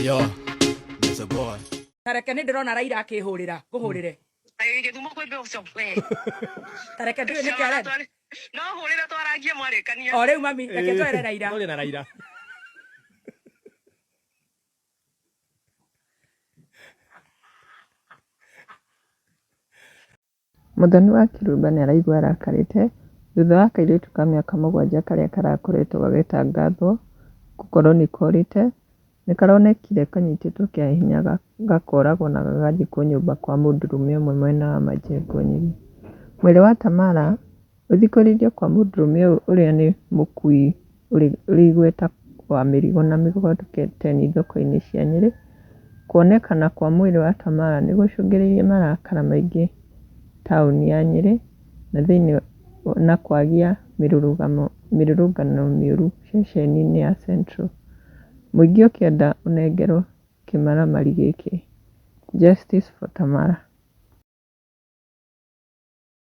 Yo, Mr. Boy. Tareke nĩ ndĩrona Raila akĩhũrĩra ngũhũrĩre. Gĩthumo kwĩ mbeũ we. Tareke ndiũĩ nĩkĩ arenda. No hũrĩre twarangie mwarĩkania. O rĩu mami, reke twere Raila. Twarie na Raila. Mũthoni wa Kĩrumba nĩaraigua arakarĩte thutha wa kairĩtu ka mĩaka mũgwaja karĩa karakoretwo gagĩtangathwo gũkorwo nĩ korĩte, nĩ karonekire kanyitĩtwo kĩa hinya gakoragwo na gagathikwo nyũmba kwa mũndũrũme ũmwe mwena wa Majengo Nyeri. Mwĩrĩ wa Tamara ũthikũrĩirio kwa mũndũrũme ũyũ ũrĩa nĩ mũkui ũrĩ igweta wa mĩrigo na mĩkokoteni thoko-inĩ cia Nyeri. Kuonekana kwa mwĩrĩ wa Tamara nĩ gũcũngĩrĩirie marakara maingĩ taũni ya Nyeri na thĩinĩ na kwagĩa mĩrũrũngano mĩũru ceceni-inĩ ya Central. Mũingĩ ũkĩenda ũnengerwo kĩmaramari gĩkĩ. Justice for Tamara.